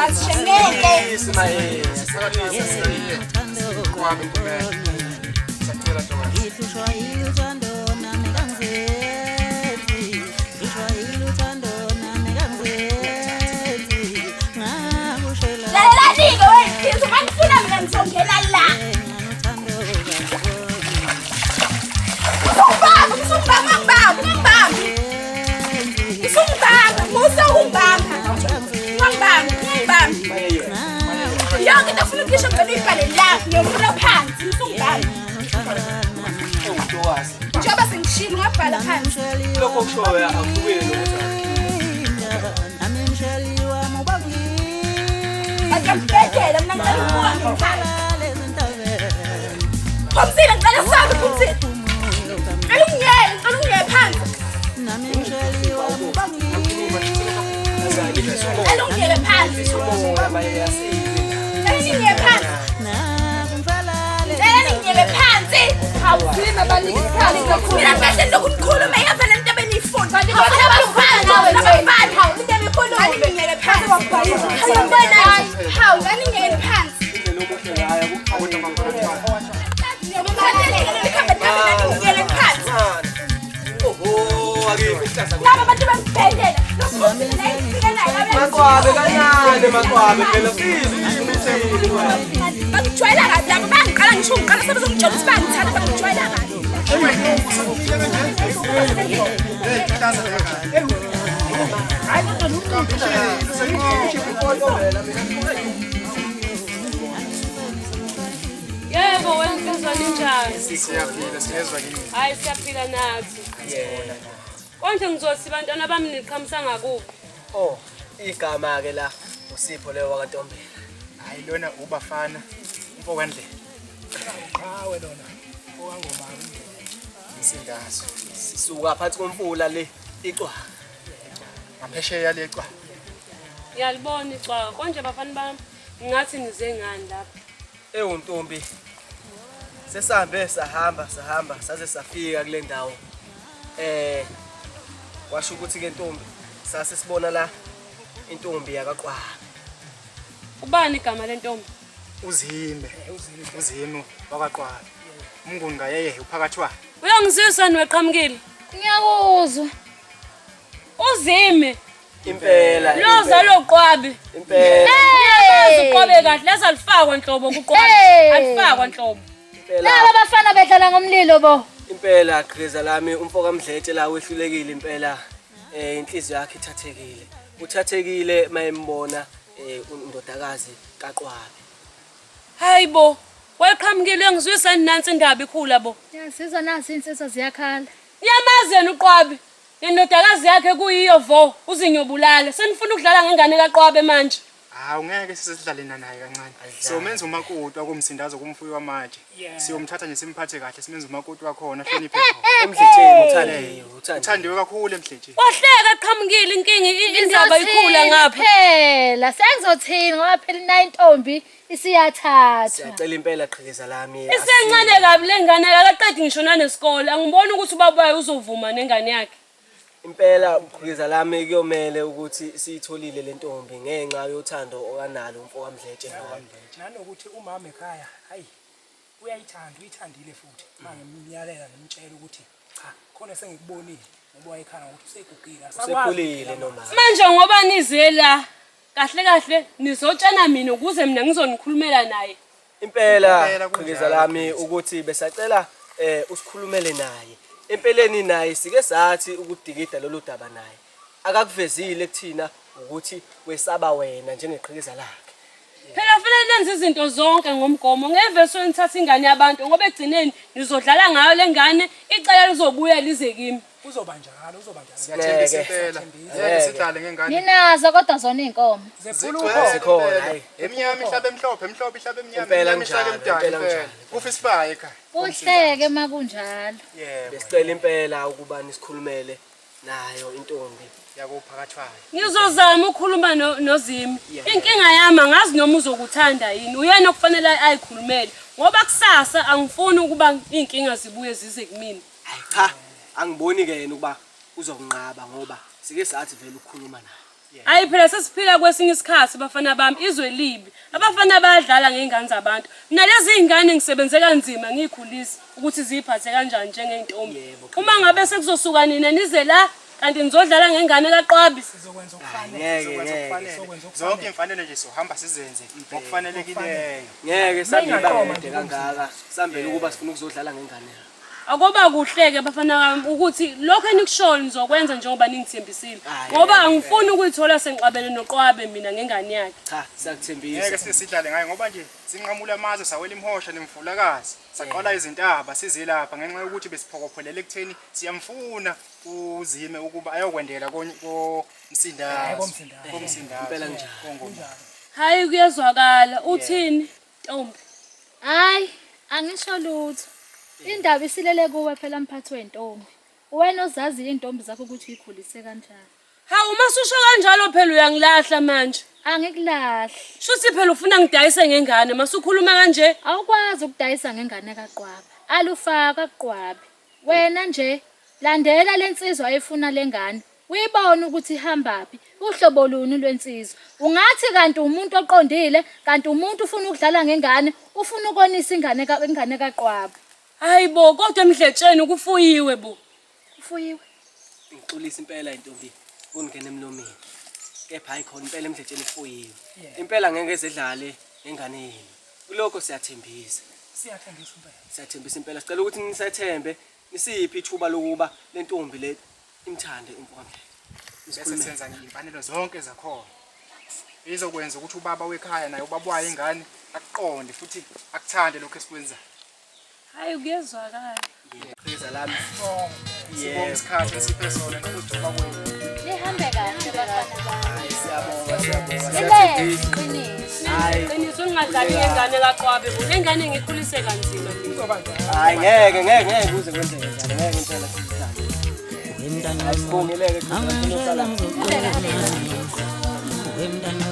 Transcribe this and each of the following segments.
Ntokazi shengeke. Qwabe kumele. Siyacela ntokazi. Ngihlushwa yiluthando nami kangizenzi Ngihlushwa yiluthando nami kangizenzi Ngakushela Lalelani-ke wey'nsizwa, uma nifuna mina ngizongena la. nganothando kangiboni Usungibamba, usungibamba, ungangibambi, ungangibambi. Usungibamba, musa ukungibamba. Ungangibambi, ungangibambi. Yonke into ofuna ukuyisho kumele uyibhale la, ngiyomula phansi, usungibamba. Ntokazi. Njengoba sengishilo ungabhala phansi. Lokho okushoyo akuhlukile nokuthi Nami msheli wami ubakulinda Ngiyambhedela mina ngicela ukubuka ngekhaya. Lezintabeni Phumzile, ngicela usambe Phumzile. Ngicela ungiyeke, ngicela ungiyeke phansi. Nami msheli wami ubakulinda Ngicela ungiyeke phansi. umoya mayeyasile. Ngicela ningiyeke phansi. Nakumfalale Ngicela ningiyeke phansi. Awuzime banike isikhathi sokukhuluma. Mina kahle lokhu nikhuluma ingavele into ebeniyifuna. Kanti abafana nawe nje. Abafana. Hawu, into ebikhuluma. Aningiyeke phansi. Uyabona? Hawu, aningiyeke phansi. Indlela omuhle ngayo Kodwa maphakathwayo. Ngiyeke phansi. Oho, akekho ihlaza. Laba bantu bangibhedela. Lophumzile la ifike naye. Maqwabe kancane maqwabe phela sizi imithini. Bangijwayela kabi laba bangiqala ngisho ngiqala sebezongitshela ukuthi bangithanda bangijwayela kabi. Yebo wena nsizwa ninjani? Siyaphila siyezwa kini. Hayi siyaphila nathi. Konje ngizothi bantwana bami niqhamusa ngakuphi? Oh, igama ke la uSipho leyo wakaNtombela. Hayi lona ubafana umfokandlela. Qhawe lona. Owangomama. Isindazo. Sisuka phansi komfula le icwa. Ngaphesheya lecwa. Ngiyalibona icwaka. Konje bafana bami ngathi nize ngani lapha? Ewu ntombi. Sesambe sahamba sahamba saze safika kule ndawo. Eh washo ukuthi ke ntombi sase sibona la intombi yakaqwabe. Ubani igama lentombi? Uzime. Uzime wakaqwabe. Umnguni kayeye uphakathwayo. Uyangizwisa niweqhamukile. Ngiyakuzwa. Uzime Impela. lozalo qwabe. Impela. Ngiyamazi uqwabe kahle leza alifakwa nhlobo kuqwabe. Hey! Alifakwa nhlobo. Impela. Laba bafana bedlala ngomlilo bo. Impela gqiza lami umfo kaMdletshe la wehlulekile impela eh inhliziyo yakhe ithathekile. Uthathekile mayembona eh undodakazi kaQwabe. Hayibo. Weqhamukile uyangizwisa nansi indaba ikhula bo. Ngiyazizwa nasi insizwa ziyakhala. Ngiyamazi yena uqwabe. Nendodakazi yakhe kuyiyo vo uzinyobulala. Senifuna ukudlala ngengane kaQwabe manje. Hawu ngeke sisidlale naye kancane. Siyomenza umakoti wakumsindazo kumfuyi wamatshe. Siyomthatha nje simphathe kahle simenze umakoti wakhona hloniphe khona. Emdletsheni uthandiwe, uthandiwe. Uthandiwe kakhulu emdletsheni. Wahleka qhamukile inkinga indaba ikhula ngapha. Phela sengizothini ngoba phela ina intombi isiyathathwa. Siyacela impela qhekeza lami. Isencane kabi lengane akaqedi ngisho nanesikole. Angiboni ukuthi ubaba wayo uzovuma nengane yakhe. Impela qhekeza lami kuyomele ukuthi siyitholile le ntombi ngenxa yothando okanalo umfo kaMdletshe ngayo. Nanokuthi umama ekhaya, hayi uyayithanda, uyithandile futhi. Mangimyalela ngimtshela ukuthi cha, khona sengikubonile ngoba wayekhala ngokuthi usegugile. Asakwazi Usekhulile ukuphila noma. Manje ngoba nize la kahle kahle nizotshana mina ukuze mina ngizonikhulumela naye. Impela Impela kunjalo, qhekeza lami ukuthi besacela eh usikhulumele naye. Empeleni naye sike sathi ukudikida lolu daba naye. Akakuvezile kuthina ukuthi wesaba wena njengeqhekeza lakhe. Phela fanele nenze izinto zonke ngomgomo ngeve sonithatha ingane yabantu ngoba ekugcineni nizodlala ngayo lengane icala lizobuya lize kimi. Kuzoba njalo, kuzoba njalo. Siyathembisa Ngeke. impela. Ngeke sidlale ngengane. Ninazo kodwa zona inkomo. Zephula Zigcwele ukhokho. Zikhona, impela. hhayi. Emnyama ihlabe emhlophe, emhlophe ihlabe emnyama, Impela emnyama ihlabe kunjalo, emdaka impela impela. kunjalo. Kufa isibaya ekhaya. Kuhleke makunjalo. Yebo. Besicela impela ukuba nisikhulumele nayo intombi. Yakuphakathwayo. Ngizozama ukukhuluma noZimi. Inkinga yami angazi noma uzokuthanda yini. Uyena okufanele ayikhulumele ngoba kusasa angifuni ukuba inkinga zibuye zize kumina. Hayi cha, angiboni ke yena ukuba uzokunqaba ngoba sike sathi vele ukukhuluma naye. Hayi phela sesiphila kwesinye isikhathi bafana bami, izwe libi. Abafana bayadlala ngey'ngane zabantu. Mina lezi y'ngane ngisebenze kanzima ngiyikhulisa ukuthi ziyiphathe kanjani njengey'ntombi. Uma ngabe sekuzosuka nina nize la kanti nizodlala ngengane kaQwabi. Sizokwenza okufanele. Ngeke Sizokwenza ngeke. okufanele. Sizokwenza Zonke okufanele. imfanelo nje sohamba sizenze ngokufanelekileyo. Ngeke sambe Mayingaqoma ibanga nje kangaka. Sambele ukuba sifuna ukuzodlala ngengane yakho. Akoba kuhle-ke bafana bami ukuthi lokho enikushoyo nizokwenza njengoba ningithembisile. Hhayi, Ngoba ngeke. angifuni ukuyithola sengixabene noQwabe mina ngengane yakhe. Cha, Ngeke siyakuthembisa. sisidlale ngayo ngoba nje sinqamula amazwe sawela imhosha nemfulakazi. Saqala izintaba sizilapha ngenxa yokuthi besiphokophelele ekutheni siyamfuna uZime ukuba ayokwendela komsindazo. KoMsindazo. Komsindazo. Impela njalo. Kongoma. Hhayi kuyezwakala. Uthini ntombi? Hayi, angisho lutho. Indaba isilele kuwe phela mphathi wentombi. Wena ozazi iy'ntombi zakho ukuthi uyikhulise kanjani. Hawu uma ususho kanjalo phela uyangilahla manje. Angikulahli. Shuthi phela ufuna ngidayise ngengane masukhuluma kanje. Awukwazi ukudayisa ngengane kaQwabe. Alufakwa kuQwabe. Wena nje landela lensizwa efuna lengane. Uyibone ukuthi ihambaphi, uhlobo luni lwensizwa. Ungathi kanti umuntu oqondile, kanti umuntu ufuna ukudlala ngengane, ufuna ukonisa ingane ka ingane kaQwabe. Hayi bo kodwa emdletsheni kufuyiwe bo. Ufuyiwe. Ngixolisa impela intombi kungena emlomeni. Kepha hayi khona impela emdletsheni kufuyiwe. Impela ngeke ezedlale ngengane yenu. Kulokho siyathembisa. Siyathembisa impela. Siyathembisa impela. Sicela ukuthi nisethembe nisiphi ithuba lokuba le ntombi le imthande umfowethu. Bese senza imfanelo zonke zakhona. Izokwenza ukuthi ubaba wekhaya naye ubaba wayo ingane akuqonde futhi akuthande lokho esikwenzayo. Hayi kuyezwakala. Qhiza lami. Sibonga isikhathi esiphe sona nokuzithoba kwenu. Nihambe kahle bafana bami. Siyabonga, siyabonga. Ilele Siyathembisa. iqiniso. Hayi. Qiniso ngingadlali ngengane kaQwabe bo. Lengane ngikhulise kanzima mina. Kuzoba njalo. Hayi ngeke ngeke ngeke kuze kwenzeke njalo. Ngeke impela sizidlale. Hayi sibongileke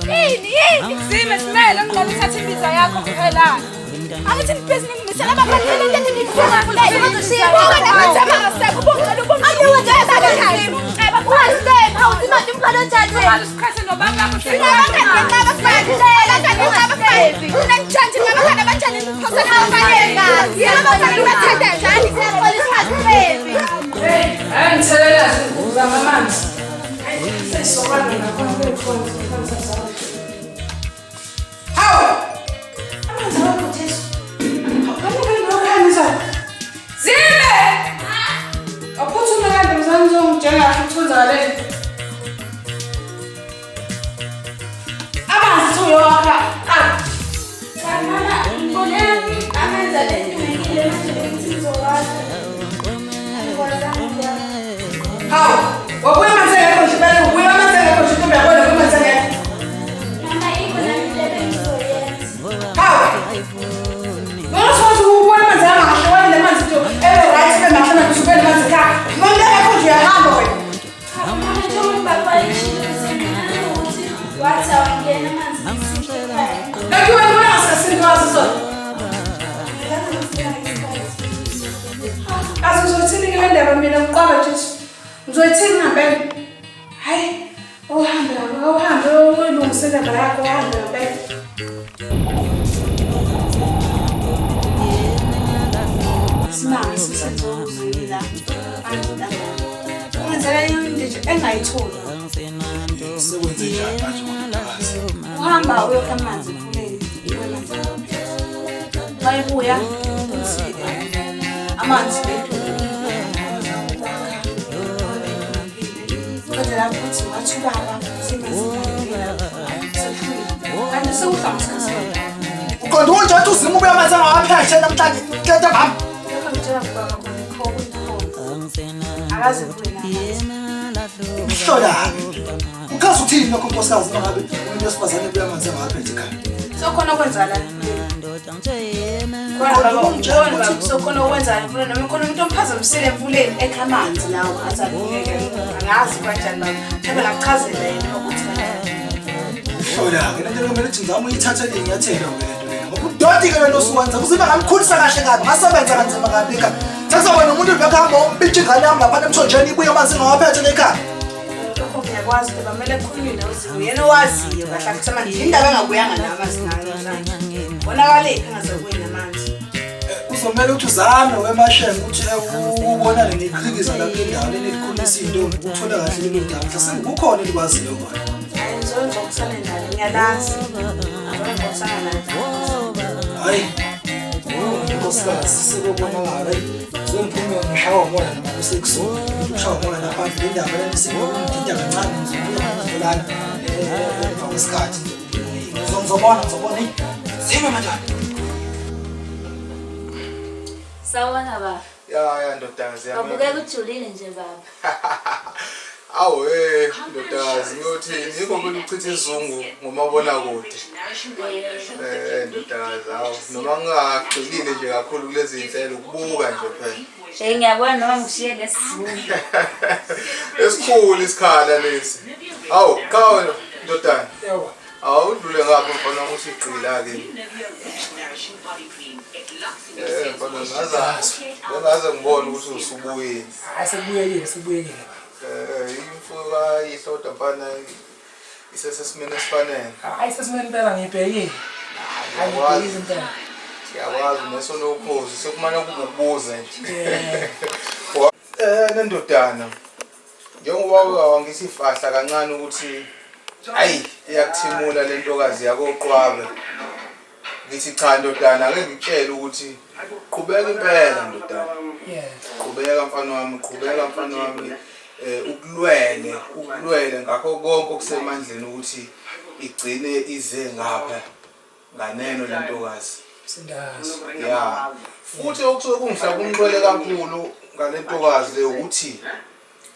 Yini yini Zime simele ngicela uthathe imbiza yakho kuphela. Angithi ngibhizi ningimisela abaphathele into eningifuna kule. Buka namathema ngasekho ubungcela Hayi ngithelelazi uzama amanzi. Sesizokwana nakhona kuyikhona. Hawu! Amanzi awekho Jesu. Awukhanisa. Zime! Aphuthume kanti mzansi uzongitshela kahle ukuthi kwenzakaleni. Amanzi uyowakha. Ah! Mama, ngibone amanzi alentungile manje bengithi ngizowakha. Hawu! Wabuya amanzi engekho nje impela ubuya amanzi engekho nje intombi yakho ubuya amanzi engekho. Mama, ikho nami into ebengizoyenza. Hawu! Wena usuwazi ukubona amanzi amahle wena amanzi nje ebe right ebe mahle manje usubele amanzi ekhaya. Noma into engekho nje uyahamba wena. Mama, njengoba ubaba wayeshilo ukuthi wathi awangena amanzi ngesinto ekhaya. Kanti wena ubona ngasesinto wazo sona. Kazi ngizoyithini ke le ndaba mina ngiqwaba Jesu. Ngizoyithini ngempela? Hayi, uhambe uhambe uyilungise indaba yakho uhambe ngempela. Simanga sisenzo la. Ungenzela into nje engayitholi. Sekwenze njani manje madodakazi? Uhamba uyokha amanzi emfuleni. Mayibuya uthi amanzi Kwenzela ukuthi wathi ubaba kanti sewuhlamba isikhathi. Uqonda unje wathi uzima ubuya amanzi angawaphethe namhlanje tata mama. Lokho ngitshela ngubaba khona ikhona. Akaze kuwe namanzi. Uhlola. Uchaza uthini lokho nkosikazi uma ngabe umuntu wesifazane ebuya amanzi angawaphethe ekhaya? Sokhona okwenzakala. Khona baba, khona baba, sokhona okwenzakala emfuleni noma khona umuntu omphazamisile emfuleni ekha amanzi lawo athi alungeke. Angazi kanjani baba. Mhlawumbe ngakuchazela yena ukuthi kanjani. Uhlola-ke le nto kumele ukuthi ngizame uyithathele inyathelo ke le nto lena. Ngoba udoti-ke lento osuwenza uzibe ngamkhulisa kahle kabi ngasebenza kanzima kabi ekhaya. Sekuzoba nomuntu ubekuhamba umpitsha ingane yami laphana emthonjeni ibuye amanzi ingawaphethe le ekhaya. Lokho ngiyakuzwa. Ngiyakwazi ukuthi bamele kukhulunywe noZimo yena owaziyo kahle ukuthi manje indaba engabuyanga nayo amanzi nayo namhlanje. Bonakaliphi engazobuyi namanzi. Kuzomele ukuthi uzame wemashenge ukuthi ubonane neqhikiza la kule ndawo leni elikhulisa iy'ntombi uthole kahle lelo daba mhlawumbe kukhona elikwaziyo khona. Hayi ngizongixoxisana naye ngiyalazi. Ngizongixoxisana naye. Hayi nkosikazi sekubonakala zongiphume ngishawa umoya noma kusekuseni ushawa umoya lapha le ndaba lena isingidida kancane ngizobuya ngizolala emva kwesikhathi ngizobona ngizobona eyi zime madala. Sawubona baba. Ya ya ndodakazi yami. Wabukeka ujulile nje baba. Awu eh ndodakazi ngiyothini yikho phela ukuchitha isizungu ngomabonakude. Eh ndodakazi awu noma ngingagxilile nje kakhulu kulezi zinhlelo ukubuka nje phela. Eh ngiyabona noma ngishiye nesizungu. Esikhulu isikhala lesi. Awu qhawe ndodana. Yebo. Awudlule ngapha mfana wami usigqila ke. Eh mfana ngazazi. Bengaze ngibone ukuthi usubuyile. Hayi sekubuyekile sekubuyekile baba. Eh imfuyo kayihlo kodwa mfana isesesimeni esifanele. Hayi sesimeni impela ngiyibhekile. Hayi ngiyibhekile impela. Ngiyakwazi neso lokhozi sekumane kube ukubuza nje. Yeah. Eh nendodana. Njengoba wangithi fahla kancane ukuthi hayi iyakuthimula le ntokazi yakoqwabe. Ngithi cha ndodana ake ngikutshele ukuthi qhubeka impela ndodana. Yeah. Qhubeka mfana wami, qhubeka mfana wami. Ukulwele, ukulwele ngakho konke okusemandleni ukuthi igcine ize ngapha nganeno le ntokazi. Sindazi. Ya. Futhi okusuke kungihlaba umxhwele kakhulu ngale ntokazi le ukuthi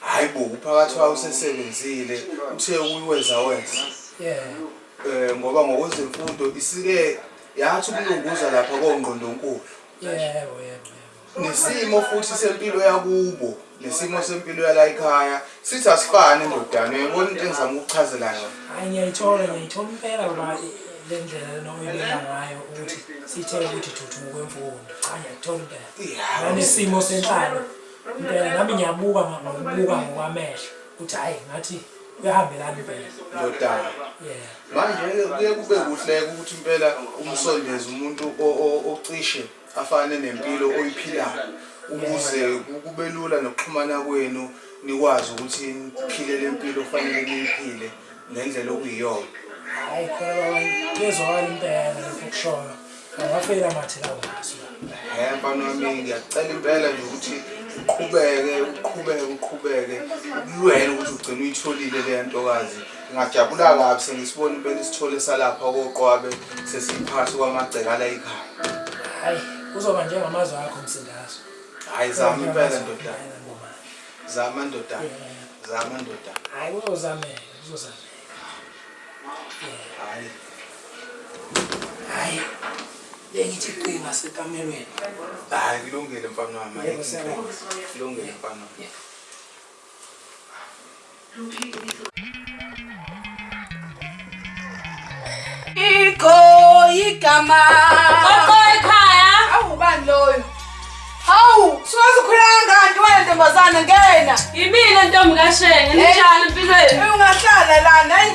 hayi bo uphakathi wayo usesebenzile uthe ukuyiweza weza. Yeah. Ngoba ngokwezemfundo isike yathi ukulunguza lapha kongqondonkulu. Yebo yebo. Nesimo futhi sempilo yakubo nesimo sempilo yala ekhaya sithi asifane ndodana uyayibona into engizama ukuchazela yona. Hayi ngiyayithola ngiyayithola impela baba le ndlela lena oyibeka ngayo ukuthi sithe ukuthi thuthu ngokwemfundo. Cha ngiyakuthola impela. Nanesimo senhlalo impela nami ngiyabuka ngokubuka ngokwamehlo ukuthi hayi ngathi kuyahambelana impela. Ndodana. Yeah. Manje kuye kube kuhle ukuthi impela umsondeze umuntu ocishe afane nempilo oyiphilayo ukuze kube lula nokuxhumana kwenu nikwazi ukuthi niphile le mpilo okufanele niyiphile ngendlela okuyiyona. Hayi khona baba kuyezwakala impela lokho okushoyo. Angafeli amathe lawo mazwi. He mfana wami ngiyacela impela nje ukuthi uqhubeke uqhubeke uqhubeke ukulwele ukuthi ugcine uyitholile leya ntokazi. Ngingajabula kabi sengisibona impela isithole salapha koqwabe sesiphakathi kwamagceke ala ekhaya. Hayi kuzoba njengamazwi akho Msindazo. Hayi zama impela ndodana. Zama ndodana. Zama ndodana. Hayi kuzozameka kuzozameka. Hayi. Hayi. Bengithi qinga sekamelweni. Hayi kulungile mfana wami. Yebo, siyabonga. Kulungile mfana wami. Ikho igama. Qoqo ekhaya. Awu ubani loyo? Hawu, sukaze ukhula kangaka wena ntombazane ngena. Yimina ntombi kaShenge, ninjani empilweni? Hey ungahlala lana. Hey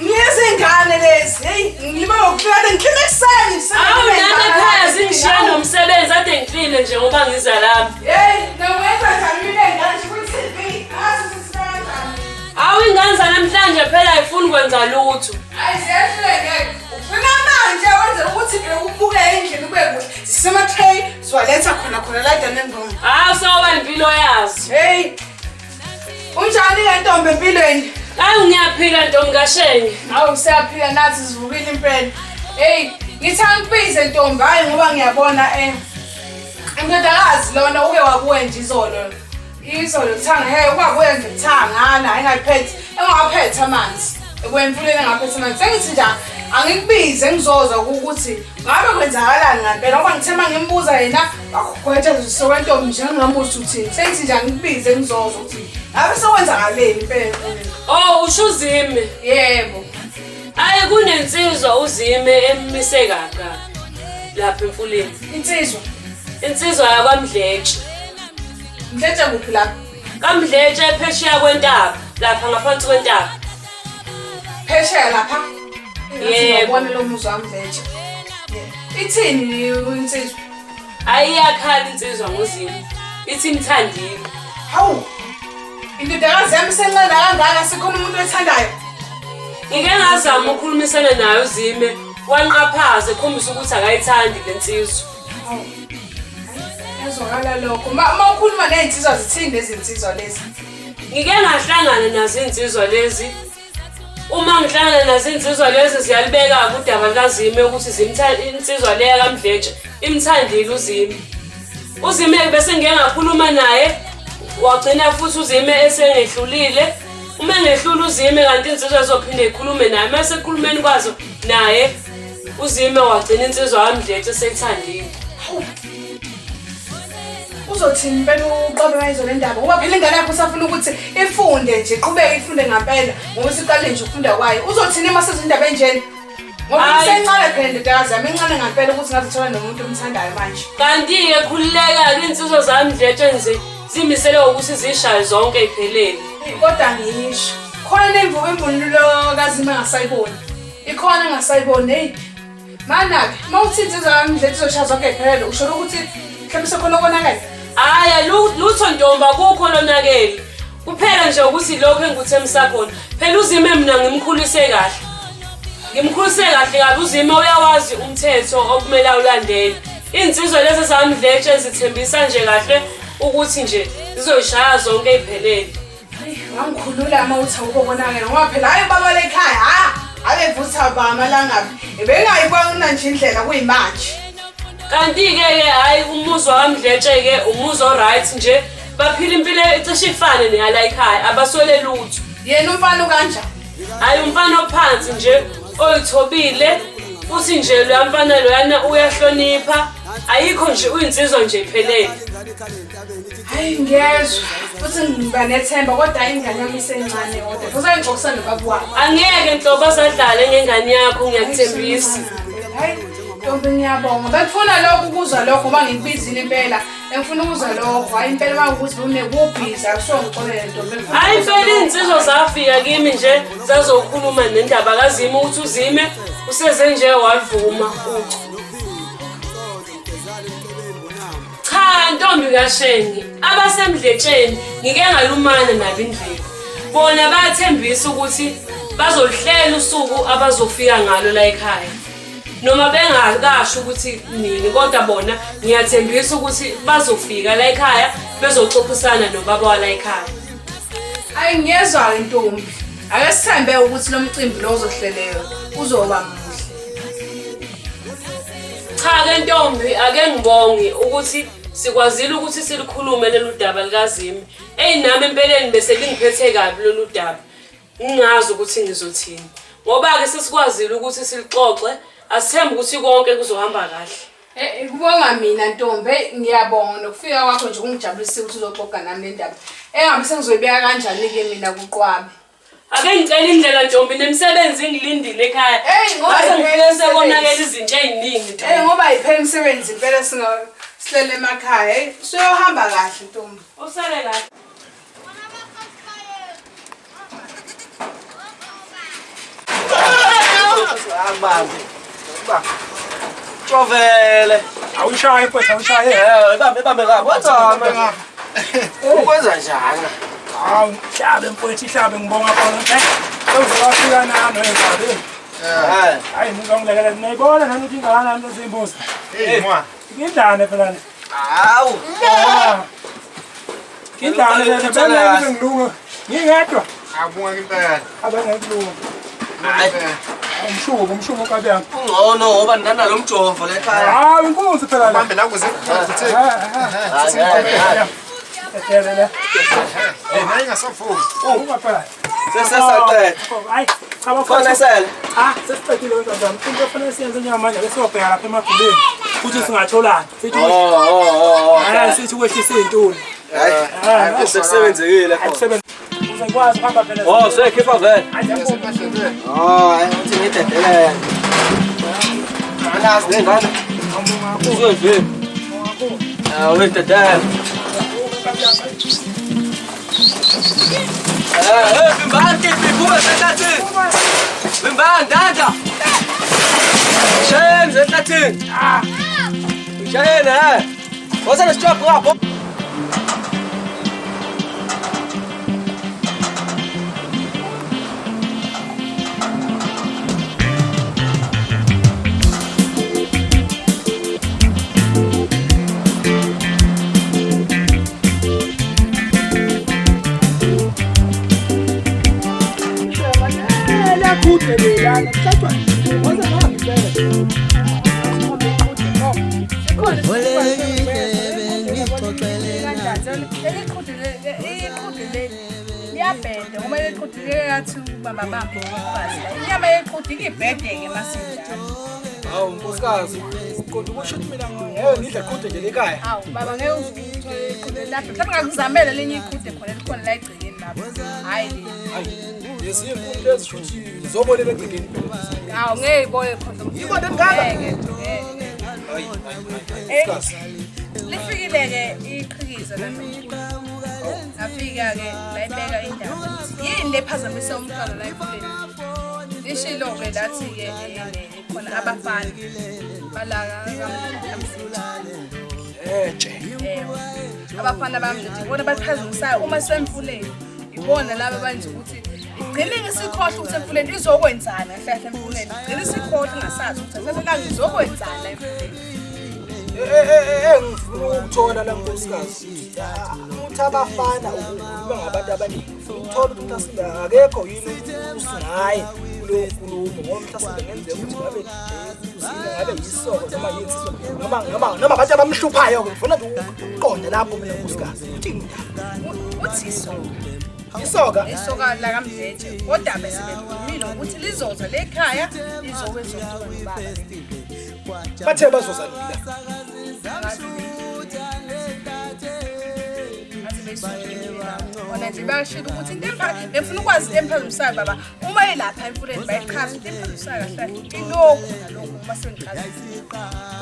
ngiyizingane lezi. Hey ngilibele ngokuhlala ngihlele ekuseni. Awu nami ekhaya zingishiya nomsebenzi ade ngikline nje ngoba ngiza lapha. Hey, nowenza njani mina ingane nje kuyi-TV? Ngazi ukuthi sikanjani. Awu ingane zanamhlanje phela ayifuni kwenza lutho. Hayi ziyahluleka ngeke. Ufuna manje wenze ukuthi nje ubuke endlini kube kuhle. Sisema-tray siwaletha khona khona la dining room. Hawu sewaba impilo yazo. Hey. Unjani ke ntombi empilweni? Hayi ngiyaphila ntombi kaShenge. Hawu siyaphila nathi sivukile impela. Hey, ngithi angikubize ntombi hayi ngoba ngiyabona indodakazi lona uke wabuya nje izolo. Izolo kuthanga hey ubabuya nje kuthangana engayiphethe engawaphethe amanzi. Ekwemfuleni engaphethe amanzi. Sengithi nje angikubize ngizozwa ukuthi ngabe kwenzakalani ngempela ngoba ngithe uma ngimbuza yena wakhwetha sokwentombi nje ngingambuza uthini. Sengithi nje angikubize ngizozwa ukuthi ngabe sekwenzakaleni impela emfuleni. Oh usho uzime. Yebo. Hayi kunensizwa uzime emise kaka lapha emfuleni. Insizwa. Insizwa yakwaMdletshe. Mdletshe kuphi lapha? KaMdletshe phesheya kwentaba. Lapha ngaphansi kwentaba. Phesheya lapha. Yebo. Ngibona lo muzi wami Mdletshe. Ithini insizwa? Hayi iyakhala insizwa ngoZime. Ithi imthandile. Hawu. Indodakazi yami isencane kangaka sikhona umuntu oyithandayo. Ngike ngazama ukukhulumisana naye uZime, wanqaphaza ekhombisa ukuthi akayithandi le nsizwa. Hawu. Ezwakala lokho. Ma ukhuluma nezinsizwa zithini lezi nsizwa lezi? Ngike ngahlangana nazo iy'nsizwa lezi. Uma ngihlangana nazo iy'nsizwa lezi ziyalibeka-ke udaba lukaZime ukuthi insizwa le yakaMdletshe imthandile uZime. UZime-ke bese ngike ngakhuluma naye wagcina futhi uZime esengehlulile. Uma engehlula uZime kanti insizwa izophinde ikhulume naye. Uma esekukhulumeni kwazo naye uZime wagcina insizwa kaMdletshe eseyithandile. Uzothini impela uqobe ngayizo le ndaba ngoba phela ingane yakho usafuna ukuthi ifunde nje iqhubeke ifunde ngampela ngoba isiqale nje ukufunda kwayo. Uzothini uma sezwa indaba enjena? Ngoba Hhayi. isencane phela indodakazi yami incane ngampela ukuthi ngazithola nomuntu omthandayo manje. Kanti-ke khululeka-ke iy'nsizwa zami Mdletshe nje zimisele ukuthi zishaye zonke iy'phelele. Kodwa ngisho khona nemvubu imvunulo kaZime engasayiboni. Ikhona engasayiboni hey. Mana-ke uma uthi insizwa yami Mdletshe izoshaya zonke iy'phelele usho ukuthi mhlawumbe sekhona okonakele? Hhayi lutho ntombi akukho lonakele. Kuphela nje ukuthi lokho engikuthembisa khona. Phela uZime mina ngimkhulise kahle. Ngimkhulise kahle kabi uZime uyawazi umthetho okumele awulandele. Iy'nsizwa lezi zaMdletshe zithembisa nje kahle ukuthi nje zizoyishaya zonke iy'phelele. Wangikhulula uma uthi awukho konakele ngoba phela hayi ubaba lekhaya ha abevutha ba amalangabi ebengayibona nje indlela kuyimanje. Kanti-ke ke hhayi umuzwa kaMdletshe-ke umuzwa o-right nje baphila impilo ecishe ifane neyala ekhaya abaswele lutho. Yena umfana ukanjani? Hhayi umfana ophansi nje oyithobile futhi nje loya mfana loyana uyahlonipha ayikho nje uyinsizwa nje iphelele. Hayi ngiyezwa futhi ngiba nethemba kodwa ingane yami isencane kodwa futhi angixoxisana nobaba wabo. Angeke nhlobo asadlale ngengane yakho ngiyakuthembisa. Hayi ntombi ngiyabonga. Bengifuna lokho ukuzwa lokho ngoba ngikubizile impela. Bengifuna ukuzwa lokho. Hayi impela uma ukuthi unekubhiza akusuke ngixolele ntombi. Bengifuna Hayi ukuzwa impela lokho. iy'nsizwa zafika kimi nje zazokhuluma nendaba kaZime ukuthi uZime useze nje wavuma ucu. Cha ntombi kaShenge abaseMdletsheni ngike ngalumana nabo indlela. Bona bayathembisa ukuthi bazoluhlela usuku abazofika ngalo la ekhaya. Noma bengakasho ukuthi nini kodwa bona ngiyathembisa ukuthi bazofika la ekhaya bezoxoxisana nobaba wala ekhaya. Hayi ngiyezwa-ke ntombi. Ake sithembe ukuthi lo mcimbi lo ozohleleyo uzoba muhle. Cha ke ntombi ake ngibonge ukuthi sikwazile ukuthi silikhulume lolu daba likaZime. Eyi nami empeleni bese lingiphethe kabi lolu daba. Ngingazi ukuthi ngizothini. Ngoba-ke sesikwazile ukuthi silixoxe, asithembe ukuthi konke kuzohamba kahle. Kubonga mina ntombi, eyi ngiyabonga nokufika kwakho nje kungijabulisile ukuthi uzoxoxa nami le ndaba. Engabe sengizoyibeka kanjani-ke mina kuQwabe? Ake ngicela indlela ntombi nemisebenzi ingilindile ekhaya. Eyi ngoba Ngase ayipheli ngifike sekonakele imisebenzi. izinto ey'ningi ntombi. Eyi ngoba ayipheli imisebenzi impela sihlele emakhaya. Eyi suyohamba kahle ntombi. Usale kahle. Akubambe. Jovele. Awushaye mfowethu awushaye. Eh, ibambe ibambe ngapha. Wathama. Ukwenza njani? Hawu, hlabe mfowethu ihlabe ngibonga khona. Eh, sewuzowafika nami enzabe. Eh. Hayi ngizongilekelela niyayibona nani ukuthi ingakanani lezi mbuzi. Hey mwa. Indlane phela le. Hawu. Indlane le bengeke ngilunge. Ngingedwa. Abonga impela. Abengeke Umshubo, umshubo kabi yami. Ungcono ngoba nginalo mjovo la ekhaya. Hawu inkunzi phela le. Bambe la kuze kuthi. Hayi. Etele le. Eh nayi ngasavuki. Ungaphela. Sesesaqeda. Hayi, cha bafowethu. Khona sele. Ah, sesiqedile wena ntombi. Into efanele siyenze njengamanje ake siyobheka lapha emaguleni. Ukuthi singatholani. Sithi Oh oh oh. hayi sithi ukwehlisa iy'ntuli. Hayi, sekusebenzekile khona. Akusebenzi. Uzokwazi ukuhamba phela. Oh, sekhipha vele. Hayi, ngiyabonga. Oh, hayi uthi ngidedelele. Anazi lengane. Uzoyivimba. Ah, uyidedele. Vimbani kipi sehlathini. Vimbani dada. Shayeni sehlathini. Shayeni eh. Woza nesitshwaphu lapho. Liyabheda ngoba iqhude lekathi ubamba bamba inyama yeqhude ikibhede-ke masinjalo. Hawu nkosikazi, uqonda ukusho ukuthi mina ngeke ngidle iqhude nje lekhaya. Hawu baba ngeke uthole iqhude lapho. Mhlawumbe ngakuzamela elinye iqhude khona elikhona la egcekeni lapho. Hhayi le. Hayi, lezi inkukhu lezi shuthi zizobolela egcekeni phela. Hawu ngeke ibole khona. Yiko le ngaka? Ngeke. Hayi, hayi, nkosikazi. Lifikile-ke iqhikiza lami. Ngafika-ke layibeka indaba ukuthi yini le phazamisa umntwana la emfuleni. Lishilo-ke lathi-ke khona abafana balaka Etshe. Ewe. Abafana bami nje ibona baphazamisayo uma sisemfuleni. Ibona laba benza ukuthi igcine ngesikhohlwa ukuthi emfuleni izokwenzani kahle kahle emfuleni. Igcine isikhohlwa ingasazi ukuthi kahle kahle izokwenzani emfuleni. Ngifuna ukuthola la nkosikazi ukuthi abafana ukukhuluma ngabantu abaningi. Ngifuna ukuthola ukuthi mhlasimbe akekho yini usingaye kuleyo nkulumo ngoba mhlasimbe ngenzeka ukuthi ngabe uzile ngabe yisoko noma yinsizwa noma abantu abamhluphayo-ke. Ngifuna nje ukuqonda lapho mina nkosikazi ukuthi indaba. Uthi isoka. Isoka? Isoka lakaMdletshe kodwa bese bekhulumile ukuthi lizoza lekhaya lizokwenza ubaba. Bathe bazoza nini la? Khona nje bayashilo ukuthi into befuna ukwazi into emphazamisayo baba. Uma elapha emfuleni bayichaza into emphazamisayo kahle kahle ilokhu nalokhu uma sengichazile.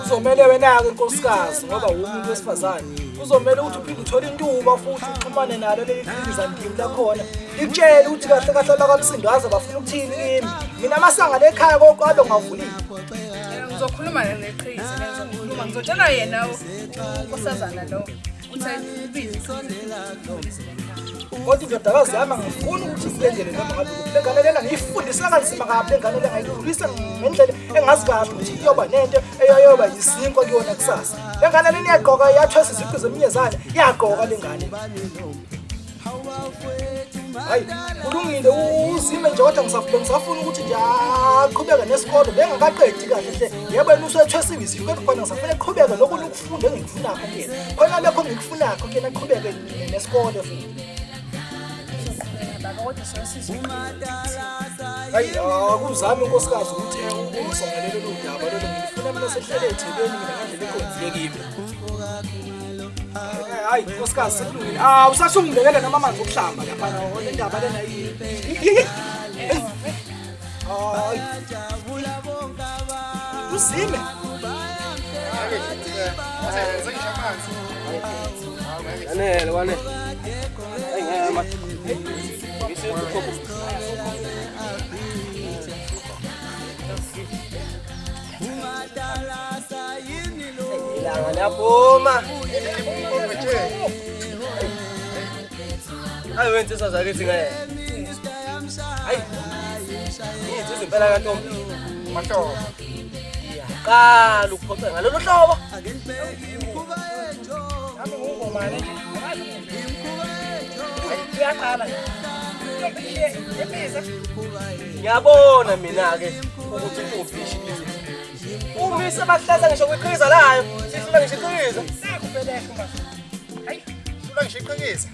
Kuzomele wena-ke nkosikazi ngoba uwumuntu wesifazane. Kuzomele ukuthi uphinde uthole intuba futhi uxhumane nalo leli qhikiza ndimi lakhona. Likutshele ukuthi kahle kahle abakaMsindaze bafuna ukuthini kimi. Mina amasanga lekhaya koqwabe ngawavulile. Ngizokhuluma neqhikiza, ngizokhuluma ngizotshela yena unkosazana lo ukuthi ubize. Kodwa indodakazi yami angifuni ukuthi isibendele noma ngabe kuphi. Le ngane lena ngiyifundise kanzima kabi le ngane lena ngayikhulisa ngendlela engazi kahle ukuthi iyoba nento eyoba yisinkwa kuyona kusasa. Le ngane lena iyagqoka iyathwesa iziqu zeminyezane, iyagqoka le ngane. Hayi, kulungile uzime nje kodwa ngisafuna ukuthi nje aqhubeke nesikolo bengakaqedi kahle hle. Yebo yena usethwesiwe iziqu kodwa khona ngisafuna eqhubeke lokhu ukufunda engikufunakho kuyena. Khona lokho engikufunakho kuyena aqhubeke nesikole futhi. Hayi, akuzami nkosikazi ukuthi ungisongelele lolu daba lolu ngifuna mina sehlele ethebeni mina ngendlela eqondile kimi. Hayi nkosikazi sekulungile. Ah, usasungilekele noma amanzi okuhlamba lapha le ndaba lena yini. Hayi. Uzime. Anele wane. Hayi ngeke ma. Ilanga liyaphuma. Hayi wena insizwa zakithi ngeke. Hayi. Insizwa impela kantombi. Mahlobo. Iyaqala ukuphoxa ngalolu hlobo. Nami ngungomane nje. Iyaqala. Ngiyabona mina-ke ukuthi intombi ishilo. Umise bahlaza ngisho kwiqhiza layo, sihlula ngisho iqhiza. Nakho phela esho manje. Hayi, hlula ngisho iqhiza.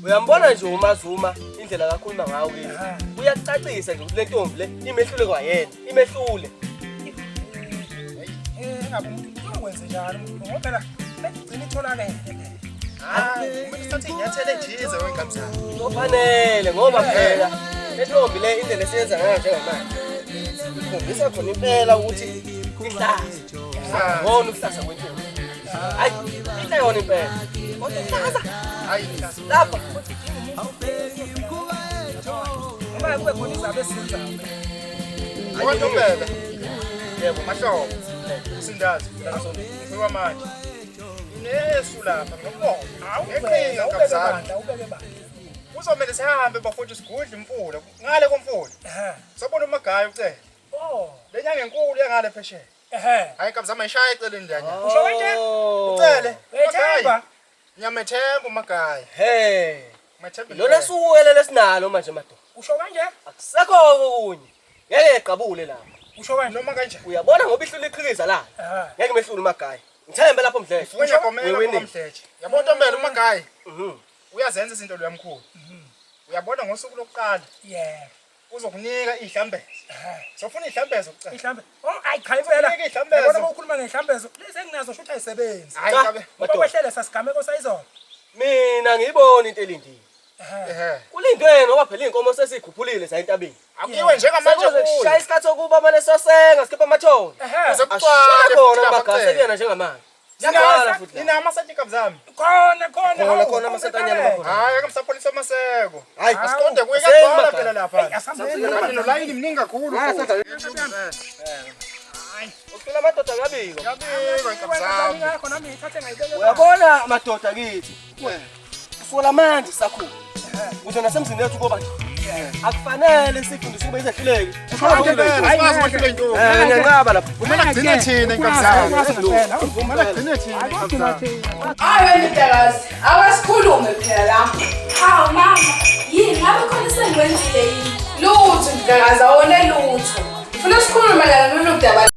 Uyambona nje uMaZuma indlela akakhuluma ngayo kimi. Uyacacisa nje ukuthi le ntombi le imehlule kwayena, imehlule. Engabe umuntu uyokwenze njalo umuntu ngoba phela begcina itholakele phela. Hayi, kumele sithathe inyathelo ethize wenkamsana. Kufanele ngoba phela le ntombi le indlela esiyenza ngayo njengamanje. Ikhombisa khona impela ukuthi ihlaza. Ngona ukuhlaza kwentombi. Hayi, inhle yona impela. Kodwa ihlaza. Hayi Lapha. Noma kube khona izaba esizenzayo. Ntombela. Yebo, mahlobo. Usindazi. Ngifika manje. Nginesu lapha nginombona. Awubeke Ngeqhinga bandla, ubeke bandla. Kuzomele sihambe bafowethu sigudle imfula. Ngale komfula. Ehhe. Sabona umagayi ucele. Oh. Le nyanga enkulu yangale phesheya. Ehhe. Hayi nkabzama ishaya eceleni lanyana. Usho kanje? Ucele. Uyethemba? Ngiyamethemba umagayi. He. Ngiyamethemba. Lona suwele lesinalo manje madoda. Usho kanje? Akusekho okunye. Ngeke eqabule lapha. Usho kanje? Noma kanje. Uyabona ngoba ihlule iqhikiza la. Ehhe. Ngeke mehlule umagayi. Ngithembe lapho Mdletshe. Mfunya komela We winning. komdletshe. Yabona Ntombela umagayi. Uyazenza izinto luyamkhulu. Uyabona ngosuku lokuqala Yeah. uzokunika ihlambezo. Sofuna ihlambezo kucela. Ihlambe. Oh, ayi cha impela. Uzokunika ihlambezo. Yabona uma ukhuluma ngehlambezo, lezi enginazo shuthi ayisebenzi. Hayi Cha, kabe. Ngoba madoda. kwehlele sasigameko sayizolo. Mina ngiyibona into elindile. Ehhe. Kulindwe ngoba phela inkomo sesikhuphulile zayentabeni. Akuyiwe njengamanje Sekuze kushaya isikhathi sokuba mane sosenga sikhipha amathole. Ehhe. Kuze Ashaya kuqale khona futhi lapha amagasi kucele. ekuyena njengamanje. Siyaqala futhi la. Nina amasenti kabzami. Khona khona. Khona hawu, khona amasentanyana ubeke. bakhona. Hayi akamsapholisa amaseko. Hayi Asiqonde kuye Aseni kuyagcwala Magayi. phela lapha. Hey, asambeni. Kanti nolayini mningi kakhulu. futhi. Ucela amadoda kuyabikwa. Kuyabikwa nkabzami. Ngakho nami ngithathe ngayibeka. Uyabona madoda kithi. Kusukela manje sisakhula. Ukuze nasemzini yethu kuba nje. Akufanele sifundise ukuba izehluleki. Asikwazi ukwehlula intombi. Eh ngiyanqaba lapha. Kumele kugcine thina nkabzami. Kumele kugcine thina nkabzami. Hayi wena ndodakazi, awasikhulume phela la. Hawu mama, yini ngabe khona sengikwenzile yini? Lutho ndodakazi, awone lutho. Funa sikhulume mayelana nalolu daba